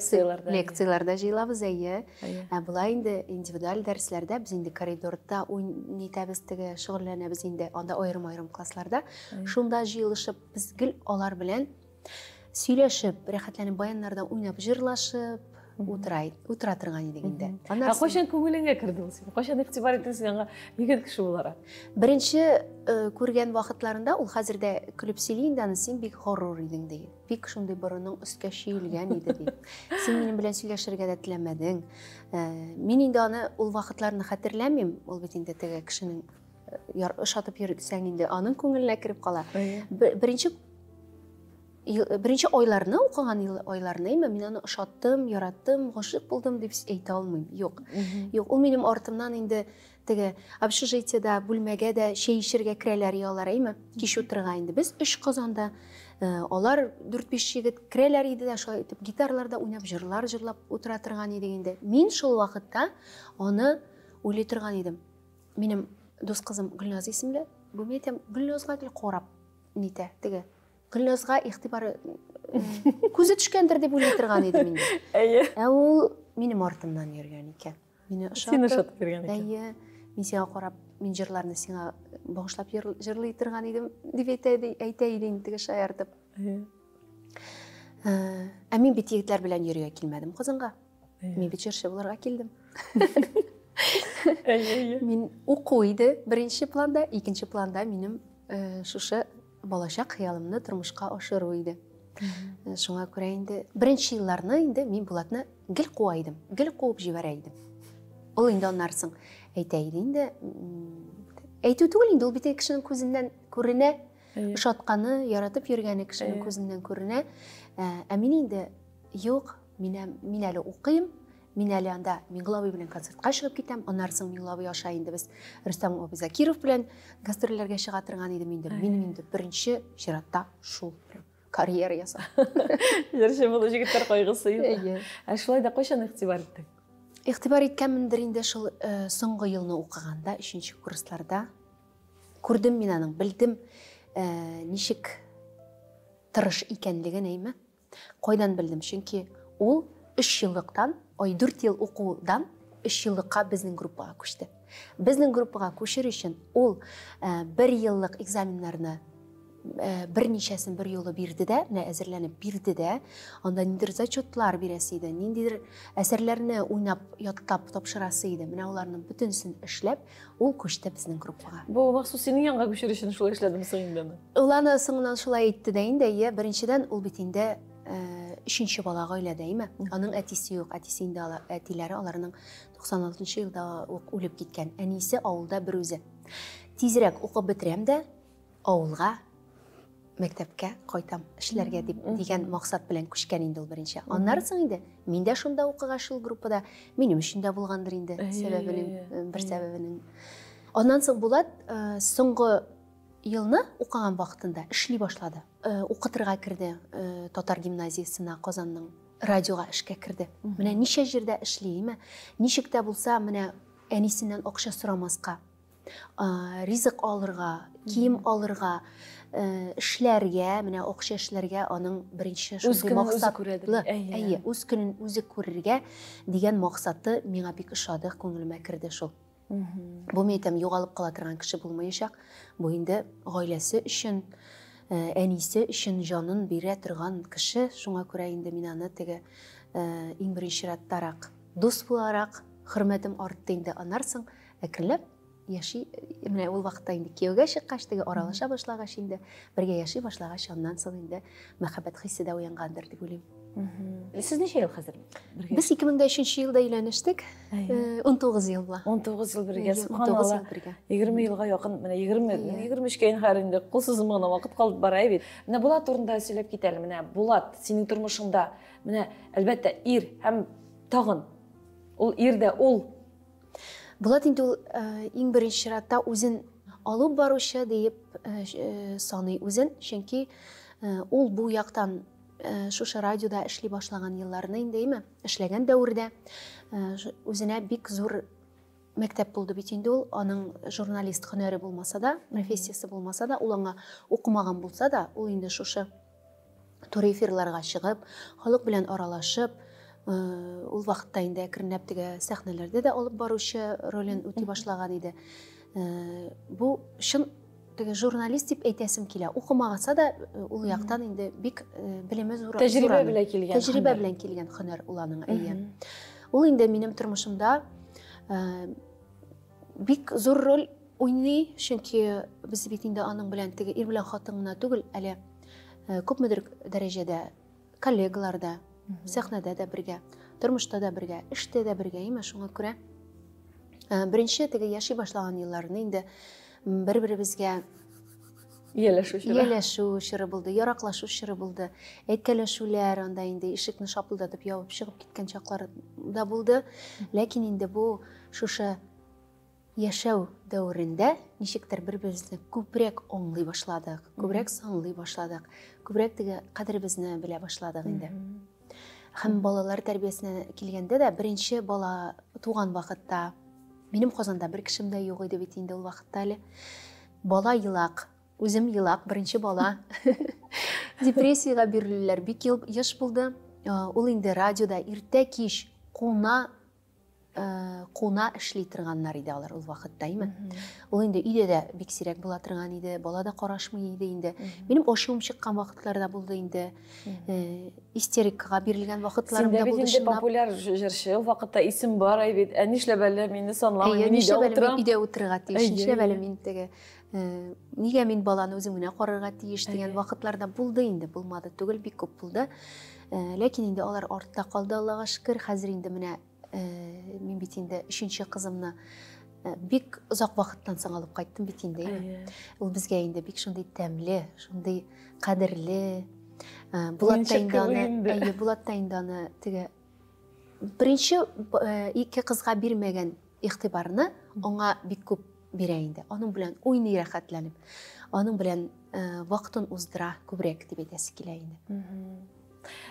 лекцияләрдә җыелабыз, әйе. Ә болай инде индивидуаль дәресләрдә без инде коридорда нитәбез, теге шөгыльләнәбез инде, анда аерым-аерым классларда. Шунда җыелышып без гел алар белән сөйләшеп, рәхәтләнеп баяннарда уйнап, җырлашып утыра торган идек инде. Ә кайчан күңелеңә керде ул синең? Кайчан игътибар иттең син аңа егет кеше буларак? Беренче күргән вакытларында ул хәзер дә көлеп сөйли инде аны, син бик горур идең ди. Бик шундый борының өскә чөелгән иде ди. Син минем белән сөйләшергә дә теләмәдең. Мин инде аны ул вакытларны хәтерләмим. Ул бит инде теге кешенең ошатып йөрсәң инде аның күңеленә кереп кала. Беренче айларны, укыган айларны, мин аны ошаттым, яраттым, гашыйк булдым дип әйтә алмыйм. Юк. Юк, ул минем артымнан инде теге общежитиедә, бүлмәгә дә чәй эчәргә керәләр ялар, әйме? Кич утырырга инде. Без өч кыз анда, алар дүрт-биш егет керәләр иде дә, шулай итеп гитарларда уйнап, җырлар җырлап утыра торган идек инде. Мин шул вакытта аны уйлый торган идем. Минем дус кызым Гөлназ исемле. Бу мин әйтәм, Гөлназга гел карап нитә, теге Гөлназга игътибары күзе төшкәндер дип уйлый торган идем инде. Әйе. Ә ул минем артымнан йөргән икән. Мине ошатып. Сине ошатып йөргән икән. Әйе. Мин сиңа карап, мин җырларны сиңа багышлап җырлый торган идем дип әйтә иде инде теге шаяртып. Әйе. Ә мин бит егетләр белән йөрергә килмәдем Казанга. Мин бит җырчы булырга килдем. Әйе. Мин уку иде беренче планда, икенче планда минем шушы балачак хыялымны тормышка ашыру иде. Шуңа күрә инде беренче елларны инде мин Булатны гел куа идем, гел куып җибәрә идем. Ул инде аннан соң әйтә иде инде, әйтү түгел инде, ул бит кешенең күзеннән күренә, ошатканы, яратып йөргәне кешенең күзеннән күренә. Ә мин инде юк, мин әле укыйм, мин әле анда Миңгол абый белән концертка чыгып китәм, аннан соң Миңгол абый аша инде без Рөстәм абый Закиров белән гастрольләргә чыга торган идем инде. Минем инде беренче чиратта шул карьера ясау. Җырчы булу җегетләр кайгысы юк. Ә шулай да кайчан игътибар иттең? Игътибар иткәнмендер инде шул соңгы елны укыганда, 3нче курсларда. Күрдем мин аның, белдем ничек тырыш икәнлеген, әйме? Кайдан белдем? Чөнки ул 3 еллыктан, ай 4 ел укудан 3 еллыкка безнең группага күчте. Безнең группага күчер өчен ул 1 еллык экзаменнарны берничәсен бер юлы бирде дә, менә әзерләнеп бирде дә, анда ниндидер зачетлар бирәсе иде, ниндидер әсәрләрне уйнап, ятлап тапшырасы иде. Менә аларның бөтенсен эшләп, ул күчте безнең группага. Бу махсус синең янга күчер өчен шулай эшләдеме соң инде аны? Ул аны соңыннан шулай әйтте дә инде, әйе, беренчедән ул бит инде 3нче бала гаиләдә, әйме? Аның әтисе юк, әтисе инде әтиләре аларның 96 елда ук үлеп киткән. Әнисе авылда бер үзе. Тизрәк укып бетерәм дә, авылга, мәктәпкә кайтам эшләргә дип дигән максат белән күчкән инде ул беренче. Аннары соң инде мин дә шунда укыгач шул группада, минем өчен дә булгандыр инде сәбәбенең, бер сәбәбенең. Аннан соң Булат соңгы елны укыган вакытында эшли башлады. Укытырга керде татар гимназиясенә, Казанның радиога эшкә керде. Менә ничә җирдә эшли, ничек тә булса, менә әнисеннән акча сорамаска, ризык алырга, кием алырга, эшләргә, менә акча эшләргә аның беренче шундый максатлы, әйе, үз көнен үзе күрергә дигән максаты миңа бик ошады, күңелемә керде шул. Бу, мин әйтәм, югалып кала торган кеше булмаячак. Бу инде гаиләсе өчен, әнисе өчен җанын бирә торган кеше. Шуңа күрә инде мин аны теге иң беренче чираттарак дус буларак хөрмәтем артты инде. Аннан соң әкренләп яши, менә ул вакытта инде кияүгә чыккач, теге аралаша башлагач инде, бергә яши башлагач, аннан соң инде мәхәббәт хисе дә уянгандыр дип уйлыйм. Сез ничә ел хәзер бергә? Без 2003 елда өйләнештек. 19 ел була. 19 ел бергә, субханалла. 20 елга якын, менә 20, 23-кә инде инде кул сузымы гына вакыт калып бара бит. Менә Булат турында сөйләп кит әле. Менә Булат синең тормышыңда, менә әлбәттә ир һәм тагын ул ир дә ул. Булат инде ул иң беренче чиратта үзен алып баручы диеп саный үзен, чөнки ул бу яктан шушы радиода эшли башлаган елларны инде, әйме, эшләгән дәвердә үзенә бик зур мәктәп булды бит инде ул. Аның журналист һөнәре булмаса да, профессиясе булмаса да, ул аңа укымаган булса да, ул инде шушы туры эфирларга чыгып, халык белән аралашып, ул вакытта инде әкренләп теге сәхнәләрдә дә алып баручы ролен үти башлаган иде. Бу чын теге журналист дип әйтәсем килә. Укымагаса да, ул яктан инде бик белеме зур. Тәҗрибә белән килгән. Тәҗрибә белән килгән һөнәр ул аның, әйе. Ул инде минем тормышымда бик зур роль уйный, чөнки без бит инде аның белән теге ир белән хатын гына түгел, әле күпмедер дәрәҗәдә коллегалар да, сәхнәдә дә бергә, тормышта да бергә, эштә дә бергә, әйме, шуңа күрә беренче теге яши башлаган елларны инде бер-беребезгә ияләшү чоры. Ияләшү чоры булды, яраклашу чоры булды. Әйткәләшүләр анда инде ишекне шапылдатып ябып чыгып киткән чаклар да булды. Ләкин инде бу шушы яшәү дәверендә ничектер бер-беребезне күбрәк аңлый башладык, күбрәк санлый башладык, күбрәк теге кадеребезне белә башладык инде. Һәм балалар тәрбиясенә килгәндә дә, беренче бала туган вакытта минем Казанда бер кешем дә юк иде бит инде ул вакытта әле. Бала елак, үзем елак, беренче бала. Депрессиягә бирелүләр бик еш булды. Ул инде радиода иртә кич куна куна эшли торганнар иде алар ул вакытта, әйме? Ул инде өйдә дә бик сирәк була торган иде, бала да карашмый иде инде. Минем ачуым чыккан вакытлар да булды инде. Истерикага бирелгән вакытларым да булды. Син дә популяр җырчы, ул вакытта исем бар әй бит. Ә нишләп әле мине санламый, мин өйдә утырам. Өйдә утырырга тиеш, нишләп әле мин теге нигә мин баланы үзем генә карарга тиеш дигән вакытлар да булды инде, булмады түгел, бик күп булды. Ләкин инде алар артта калды, Аллага шөкер. Хәзер инде менә мин бит инде өченче кызымны бик озак вакыттан соң алып кайттым бит инде. Ул безгә инде бик шундый тәмле, шундый кадерле. Булат та инде аны, әйе, Булат та инде аны теге беренче ике кызга бирмәгән игътибарны аңа бик күп бирә инде. Аның белән уйный рәхәтләнеп, аның белән вакытын уздыра күбрәк дип әйтәсе килә инде.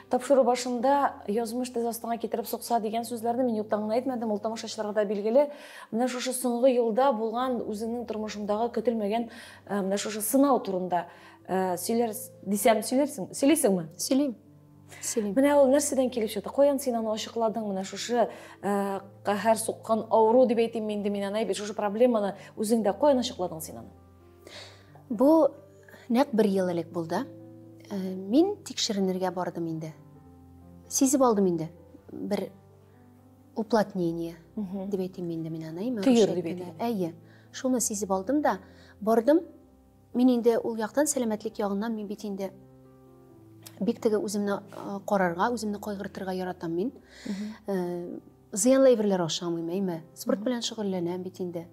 Тапшыру башында язмыш тез астыңа китереп сукса дигән сүзләрне мин юктан гына әйтмәдем, ул тамашачыларга да билгеле. Менә шушы соңгы елда булган үзеңнең тормышыңдагы көтелмәгән менә шушы сынау турында сөйләр дисәм, сөйләрсең, сөйлисеңме? Сөйлим. Сөйлим. Менә ул нәрсәдән килеп чыкты? Каян син аны ачыкладың? Менә шушы каһәр суккан авыру дип әйтим инде мин аны, шушы проблеманы үзеңдә каян ачыкладың син аны? Бу нәкъ бер ел элек булды. Мин тикшеренергә бардым инде. Сизеп алдым инде. Бер уплотнение дип әйтим инде мин аны. Төер дип әйтим. Әйе. Шуны сизеп алдым да бардым. Мин инде ул яктан, сәламәтлек ягыннан мин бит инде бик теге үземне карарга, үземне кайгыртырга яратам мин. Зыянлы әйберләр ашамыйм, әйме? Спорт белән шөгыльләнәм бит инде.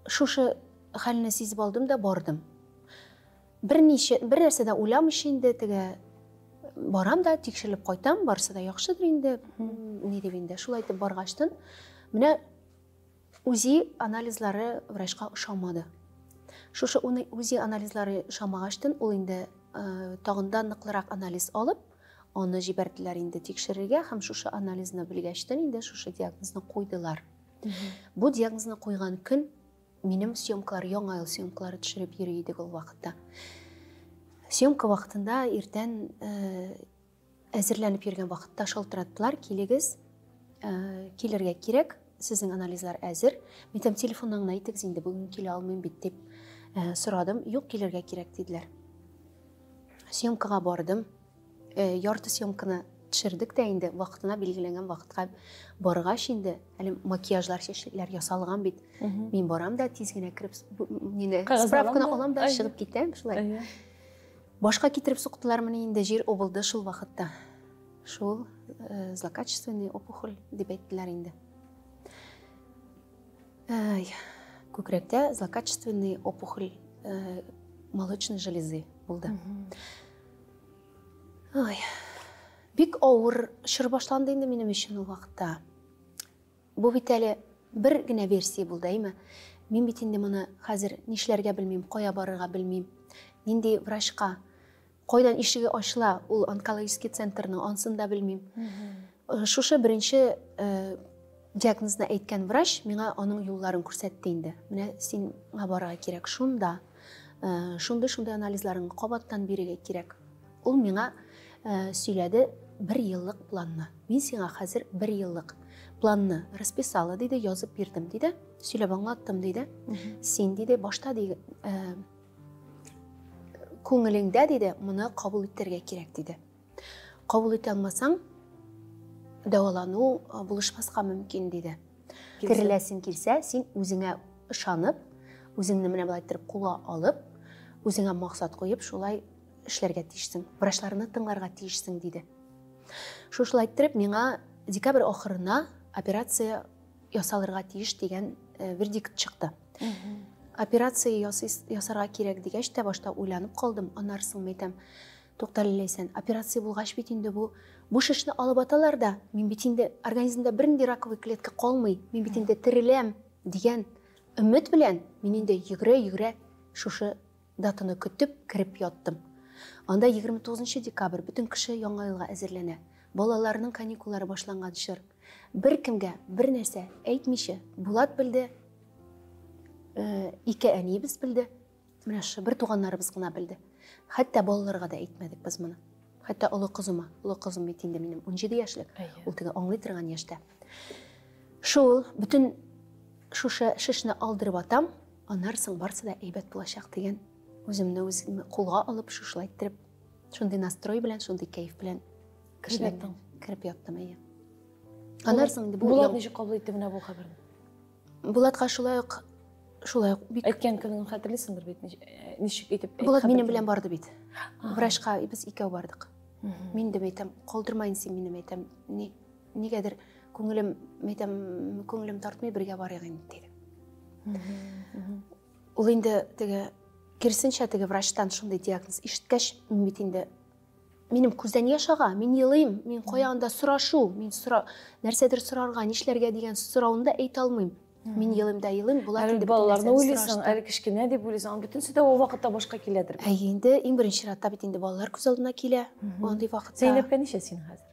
Шушы хәлне сизеп алдым да бардым. Бер нәрсә дә уйламыйча инде теге барам да тикшерелеп кайтам, барысы да яхшыдыр инде, ни дип инде. Шулай итеп баргачтын, менә УЗИ анализлары врачка ошамады. Шушы УЗИ анализлары ошамагачтын, ул инде тагын да ныклырак анализ алып, аны җибәрделәр инде тикшерергә, һәм шушы анализны белгәчтен инде шушы диагнозны куйдылар. Бу диагнозны куйган көн минем съемкалар, яңа ел съемкалары төшереп йөри идек ул вакытта. Съемка вакытында иртән әзерләнеп йөргән вакытта шалтыраттылар, килегез, килергә кирәк, Сезнең анализлар әзер. Мин әйтәм, телефоннан гына әйтегез инде, бүген килә алмыйм бит дип сорадым. Юк, килергә кирәк диделәр. Съемкага бардым. Ярты съемканы төшердек тә инде, вакытына билгеләнгән вакытка баргач инде, әле макияжлар, чәчлекләр ясалган бит. Мин барам да тиз генә кереп, мине справканы алам да чыгып китәм шулай. Башка китереп суктылар моны инде, җир обылды шул вакытта. Шул злокачественный опухоль дип әйттеләр инде. Күкрәктә злокачественный опухоль молочной железы булды. Ой, бик авыр чор башланды инде минем өчен ул вакытта. Бу бит әле бер генә версия булды, әйме? Мин бит инде моны хәзер нишләргә белмим, кая барырга белмим. Нинди врачка, кайдан ишеге ачыла ул онкологический центрның, ансын да белмим. Шушы беренче диагнозны әйткән врач миңа аның юлларын күрсәтте инде. Менә сиңа барырга кирәк шунда, шундый-шундый анализларыңны кабаттан бирергә кирәк. Ул миңа сөйләде бер еллык планны. Мин сиңа хәзер бер еллык планны расписала, диде, язып бирдем, диде, сөйләп аңлаттым, диде. Син, диде, башта, диде, күңелеңдә, диде, моны кабул итәргә кирәк, диде. Кабул итә алмасаң, дәвалану булышмаска мөмкин, диде. Тереләсең килсә, син үзеңә ышанып, үзеңне менә болай иттереп кулга алып, үзеңә максат куеп, шулай эшләргә тиешсең, врачларны тыңларга тиешсең, диде. Шушылай иттереп, миңа декабрь ахырына операция ясалырга тиеш дигән вердикт чыкты. Операция ясарга кирәк дигәч тә башта уйланып калдым, аннары соң әйтәм, туктале, Ләйсән, операция булгач бит инде бу шешне алып аталар да, мин бит инде организмда бернинди раковый клетка калмый, мин бит инде тереләм дигән өмет белән мин инде йөгерә-йөгерә шушы датаны көтеп кереп яттым. Анда 29 декабрь, бөтен кеше яңа елга әзерләнә. Балаларның каникуллары башланган чор. Бер кемгә бер нәрсә әйтмичә, Булат белде, ике әниебез белде, менә шушы бер туганнарыбыз гына белде. Хәтта балаларга да әйтмәдек без моны. Хәтта олы кызыма, олы кызым бит инде минем 17 яшьлек, ул теге аңлый торган яшьтә. Шул бөтен шушы шешне алдырып атам, аннары соң барсы да әйбәт булачак дигән үземне үзем кулга алып, шушылай иттереп, шундый настрой белән, шундый кәеф белән кешеләрдән кереп яттым, әйе. Аннары соң инде бу Булат ничек кабул итте менә бу хәбәрне? Булатка шулай ук, шулай ук бик Әйткән көнен хәтерлисеңдер бит, ничек итеп Булат минем белән барды бит. Врачка без икәү бардык. Мин дә әйтәм, калдырмайын син минем, әйтәм, нигәдер күңелем, әйтәм, күңелем тартмый, бергә барыйк инде, диде. Ул инде теге, киресенчә, теге врачтан шундый диагноз ишеткәч, мин бит инде минем күздән яшь ага, мин елыйм, мин кая анда сорашу, мин сора, нәрсәдер сорарга, нишләргә дигән сорауны да әйтә алмыйм. Мин елыйм да елыйм, Булат инде балаларны уйлыйсың, әле кечкенә дип уйлыйсың, аның бөтенесе дә ул вакытта башка киләдер. Әйе, инде иң беренче чиратта бит инде балалар күз алдына килә, андый вакытта. Зәйнәпкә ничә син хәзер?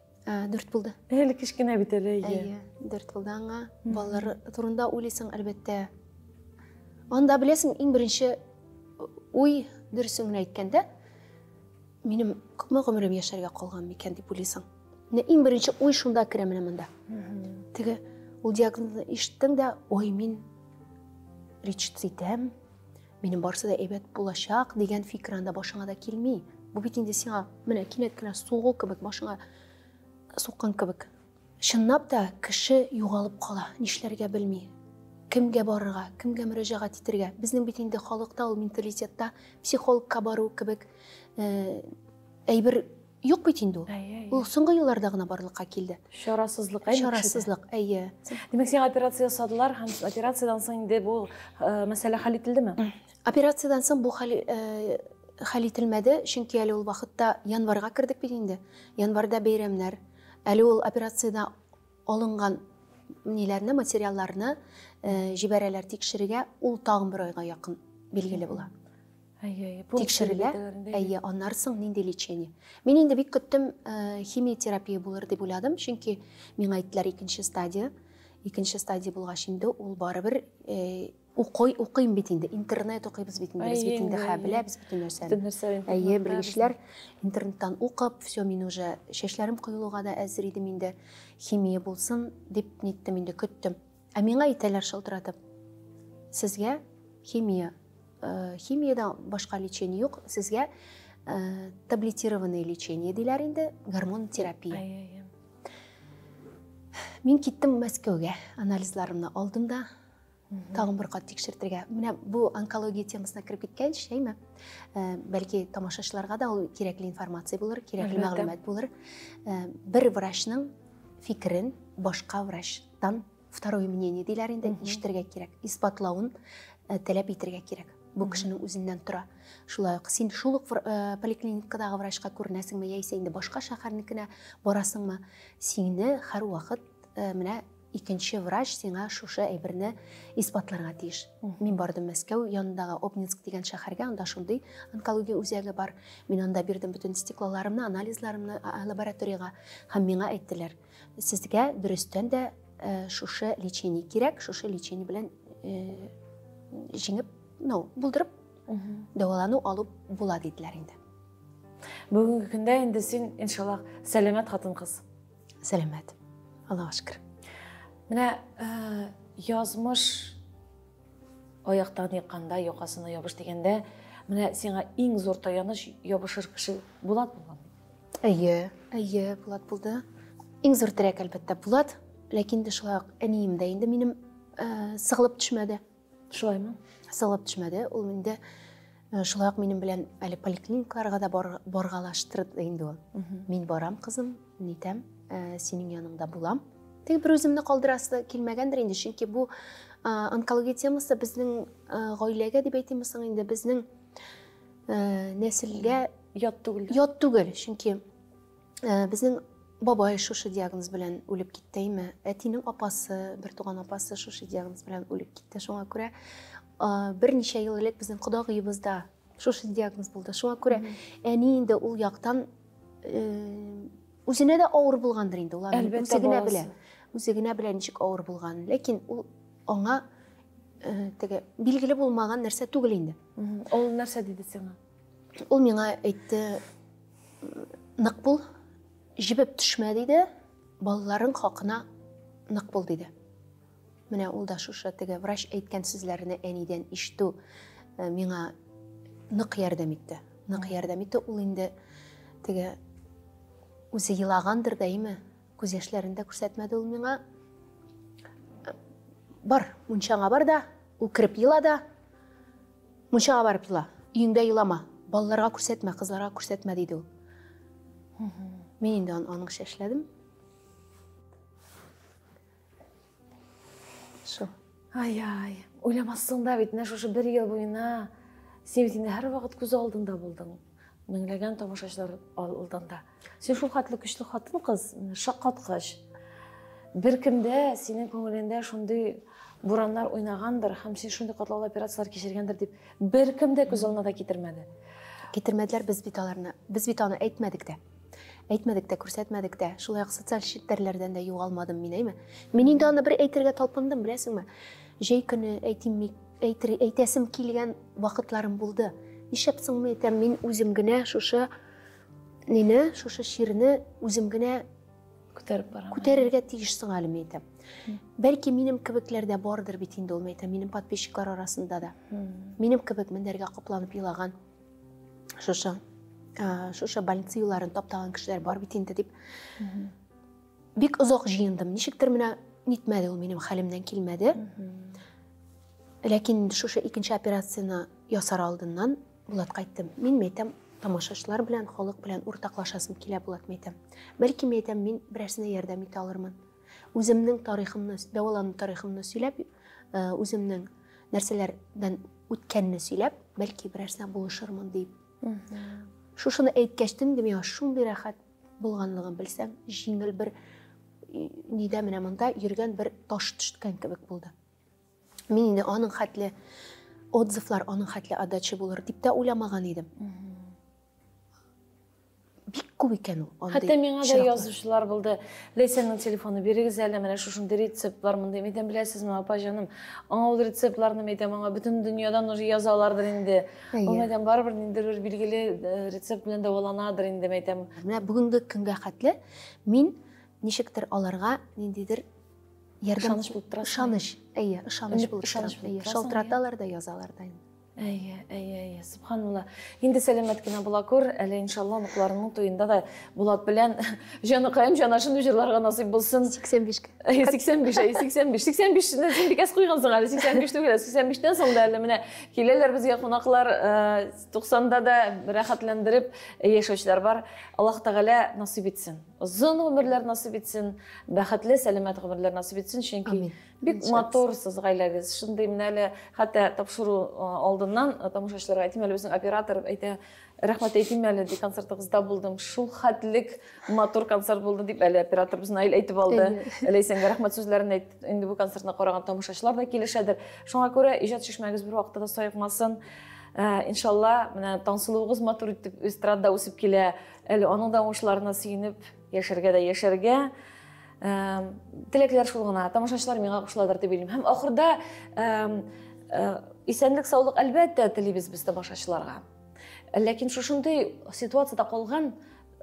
4 булды. Әле кечкенә бит әле, әйе. Әйе, 4 булды аңа. Балалар турында уйлыйсың, әлбәттә. Анда беләсең, иң беренче уй, дөресен генә әйткәндә, минем күпме гомерем яшәргә калган микән дип уйлыйсың. Менә иң беренче уй шунда керә менә монда. Теге ул диагнозны ишеттең дә, ой, мин лечиться итәм, минем барысы да әйбәт булачак дигән фикер анда башыңа да килми. Бу бит инде сиңа менә кинәт кенә сугу кебек, башыңа суккан кебек. Чынлап та кеше югалып кала, нишләргә белми. Кемгә барырга, кемгә мөрәҗәгать итәргә? Безнең бит инде халыкта ул менталитетта психологка бару кебек әйбер юк бит инде ул. Ул соңгы елларда гына барлыкка килде. Чарасызлык, әйе. Чарасызлык, әйе. Димәк, сиңа операция ясадылар һәм операциядән соң инде бу мәсьәлә хәл ителдеме? Операциядән соң бу хәл ителмәде, чөнки әле ул вакытта январьга кердек бит инде. Январьда бәйрәмнәр. Әле ул операциядә алынган ниләрне, материалларны җибәрәләр тикшерергә, ул тагын бер айга якын билгеле була. Тикшерелә, әйе, аннары соң нинди лечение. Мин инде бик көттем, химиотерапия булыр дип уйладым, чөнки миңа әйттеләр икенче стадия. Икенче стадия булгач инде ул барыбер укыйм бит инде, интернет укыйбыз бит инде, без бит инде беләбез бөтен нәрсәне. Әйе, белгечләр интернеттан укып, все, мин уже чәчләрем коелуга да әзер идем инде, химия булсын дип ниттем инде, көттем. Ә миңа әйтәләр шалтыратып, сезгә химия, э, химиядән башка лечение юк, сезгә э, таблетированное лечение диләр инде, гормон терапия. Мин киттем Мәскәүгә, анализларымны алдым да, тагын бер кат тикшертергә. Менә бу онкология темасына кереп киткәнч, әйме? Э, бәлки тамашачыларга да ул кирәкле информация булыр, кирәкле мәгълүмат булыр. Э, бер врачның фикерен башка врачтан второе мнение диләр инде, ишетергә кирәк, исбатлавын э, таләп итергә кирәк. Бу кешенең үзеннән тора. Шулай ук син шул ук поликлиникадагы врачка күренәсеңме, яисә инде башка шәһәрнекенә барасыңмы, сине һәрвакыт менә икенче врач сиңа шушы әйберне исбатларга тиеш. Мин бардым Мәскәү янындагы Обнинск дигән шәһәргә, анда шундый онкология үзәге бар. Мин анда бирдем бөтен стеклоларымны, анализларымны лабораториягә һәм миңа әйттеләр, сезгә дөрестән дә э, шушы лечение кирәк, шушы лечение белән э, җиңеп, ну, булдырып, дәвалану алып була диделәр инде. Бүгенге көндә инде син, иншаллаһ, сәламәт хатын-кыз. Сәламәт. Аллаһка шөкер. Менә э, язмыш аяктан екканда, якасына ябыш дигәндә, менә сиңа иң зур таяныч ябышыр кеше Булат булган. Әйе, әйе, Булат булды. Иң зур терәк, әлбәттә, Булат. Ләкин дә шулай ук әнием дә инде минем э, сыгылып төшмәде. Шулаймы? Сыгылып төшмәде. Ул инде э, шулай ук минем белән әле поликлиникаларга да бар, баргалаштырды инде ул. Мин барам, кызым, нитәм, э, синең яныңда булам. Теге бер үземне калдырасы килмәгәндер инде, чөнки бу э, онкология темасы безнең гаиләгә дип әйтимме соң инде, безнең нәселгә ят түгел. Ят түгел, чөнки Э, безнең бабай шушы диагноз белән үлеп китте, әйме? Әтинең апасы, бер туган апасы шушы диагноз белән үлеп китте. Шуңа күрә э, берничә ел элек безнең кодагыебызда шушы диагноз булды. Шуңа күрә әни инде ул яктан э, үзенә дә авыр булгандыр инде. Ул аны үзе генә белә. Үзе генә белә ничек авыр булганын. Ләкин ул аңа теге билгеле булмаган нәрсә түгел инде. Ул нәрсә диде сиңа? Ул миңа әйтте, нык бул, җебеп төшмә диде, балаларың хакына нык бул диде. Менә ул да шушы теге врач әйткән сүзләрне әнидән ишетү э, миңа нык ярдәм итте. Нык ярдәм итте. Ул инде теге үзе елагандыр да, име? Күз яшьләрен дә күрсәтмәде ул миңа. Бар, мунчаңа бар да, үкереп ела да, Мунчага барып ела, өеңдә елама, балаларга күрсәтмә, кызларга күрсәтмә, диде ул. Мин инде аныңча эшләдем. Шул. Ай-ай, уйламассың да бит, менә шушы бер ел буена син бит инде һәрвакыт күз алдында булдың. Меңләгән тамашачылар алдында. Син шул хәтле көчле хатын-кыз, шаккаткыч. Беркемдә синең күңелеңдә шундый бураннар уйнагандыр һәм син шундый катлаулы операцияләр кичергәндер дип беркем дә күз алдына да китермәде. Китермәделәр, без бит аларны, без бит аны әйтмәдек тә. Әйтмәдек тә, күрсәтмәдек тә. Шулай ук социаль челтәрләрдән дә югалмадым мин, әйме? Мин инде аны бер әйтергә талпындым, беләсеңме? Җәй көне әйтим, әйтер, әйтәсем килгән вакытларым булды. Нишләп соң мин әйтәм, мин үзем генә шушы нине, шушы чирне үзем генә күтәреп барам. Күтәрергә тиеш соң әле, мин әйтәм. Бәлки минем кебекләр дә бардыр бит инде ул, мин әйтәм, минем подписчиклар арасында да. Минем кебек мендәргә капланып елаган, шушы шушы больница юлларын таптаган кешеләр бар бит инде дип. Бик озак җыендым. Ничектер менә нитмәде ул, минем хәлемнән килмәде. Ләкин шушы икенче операцияне ясар алдыннан Булатка әйттем. Мин әйтәм, тамашачылар белән, халык белән уртаклашасым килә, Булат, әйтәм. Бәлки, мин әйтәм, мин берәрсенә ярдәм итә алырмын. Үземнең тарихымны, дәвалану тарихымны сөйләп, э, үземнең нәрсәләрдән үткәнне сөйләп, бәлки берәрсенә булышырмын дип. Шушыны әйткәчтен инде миңа шундый рәхәт булганлыгын белсәң, җиңел бер нидә менә монда йөргән бер таш төшкән кебек булды. Мин инде аның хәтле отзывлар, аның хәтле отдача булыр дип тә уйламаган идем. Бик күп икән ул. Хәтта миңа да язучылар булды. Ләйсәннең телефоны бирегез әле, менә шушындый рецептлар монда. Мәйтәм, беләсезме, апа җаным, аңа ул рецептларны мәйтәм, аңа бөтен дөньядан уже язалардыр инде. Ул мәйтәм, барыбер ниндидер бер билгеле э, рецепт белән дәваланадыр инде, мәйтәм. Менә бүгенге көнгә хәтле мин ничектер аларга ниндидер Ярдәм Ышаныч булып торасың. Ышаныч, әйе, ышаныч Өмет, булып ышаныч тора. булып Әйе, торасың, шалтыраталар да, язалар да инде. Әйе, әйе, әйе, субханалла. Инде сәламәт кенә була күр, әле иншалла оныкларының туенда да Булат белән җаныкаем җанашын дип җырларга насыйп булсын. 85-кә. Әйе, 85, әйе, 85. 85-не син бик әз куйгансың әле, 85 түгел, 85-тән соң да әле менә киләләр безгә кунаклар, 90-да да рәхәтләндереп яшәүчеләр бар. Аллаһ Тәгалә насыйп итсен. Озын гомерләр насыйп итсен, бәхетле, сәламәт гомерләр насыйп итсен, чөнки бик матур сез гаиләгез. Шундый менә әле хәтта тапшыру алдыннан тамашачыларга әйтим әле, безнең оператор әйтә, рәхмәт әйтим әле, ди, концертыгызда булдым. Шул хәтлек матур концерт булды дип әле операторыбыз Наил әйтеп алды. Ләйсәнгә рәхмәт сүзләрен әйтте. Инде бу концертны караган тамашачылар да килешәдер. Шуңа күрә иҗат чишмәгез бер вакытта да саекмасын. Иншалла, менә Таңсылуыгыз матур итеп эстрадада үсеп килә. Әле аның да уңышларына сөенеп яшәргә дә яшәргә. Теләкләр шул гына. Тамашачылар миңа кушыладыр дип уйлыйм. Һәм ахырда исәнлек, саулык әлбәттә телибез без тамашачыларга. Ләкин шушындый ситуациядә калган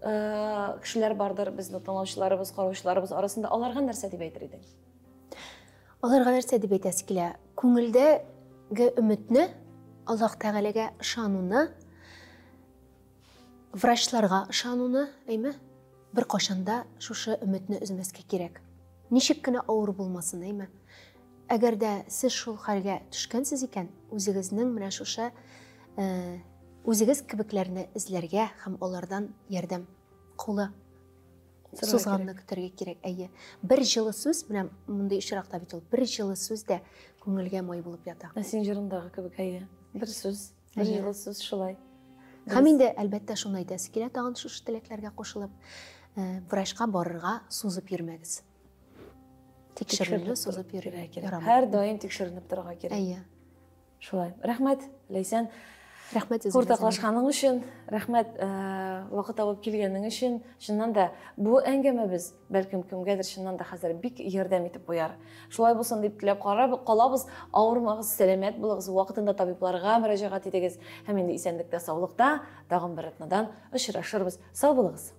кешеләр бардыр безне тыңлаучыларыбыз, караучыларыбыз арасында. Аларга нәрсә дип әйтер идең? Аларга нәрсә дип әйтәсе килә? Күңелдәге өметне, Аллаһ Тәгаләгә ышануны, врачларга ышануны, әйме? Бер кашанда шушы өметне өзмәскә кирәк. Ничек кенә авыр булмасын, әйме? Әгәр дә сез шул хәлгә төшкәнсез икән, үзегезнең менә шушы үзегез кебекләрне эзләргә һәм алардан ярдәм кулы сузганны көтәргә кирәк. Әйе. Бер җылы сүз, менә мондый очракта бит ул, бер җылы сүз дә күңелгә май булып ята. Ә син җырындагы кебек, әйе. Бер сүз, бер җылы сүз шулай. Һәм инде, әлбәттә, шуны әйтәсе килә тагын шушы теләкләргә кушылып, врачка барырга сузып йөрмәгез. Тикшеренү сузып йөрергә кирәк. Һәр даим тикшеренеп торырга кирәк. Әйе. Шулай. Рәхмәт, Ләйсән. Рәхмәт үзеңә. Уртаклашканың өчен, рәхмәт, вакыт табып килгәнең өчен. Чыннан да, бу әңгәмәбез бәлкем кемгәдер чыннан да хәзер бик ярдәм итеп куяр. Шулай булсын дип теләп карап калабыз. Авырмагыз, сәламәт булыгыз, вакытында табибларга мөрәҗәгать итегез. Һәм инде исәнлектә, саулыкта тагын бер атнадан очрашырбыз. Сау булыгыз.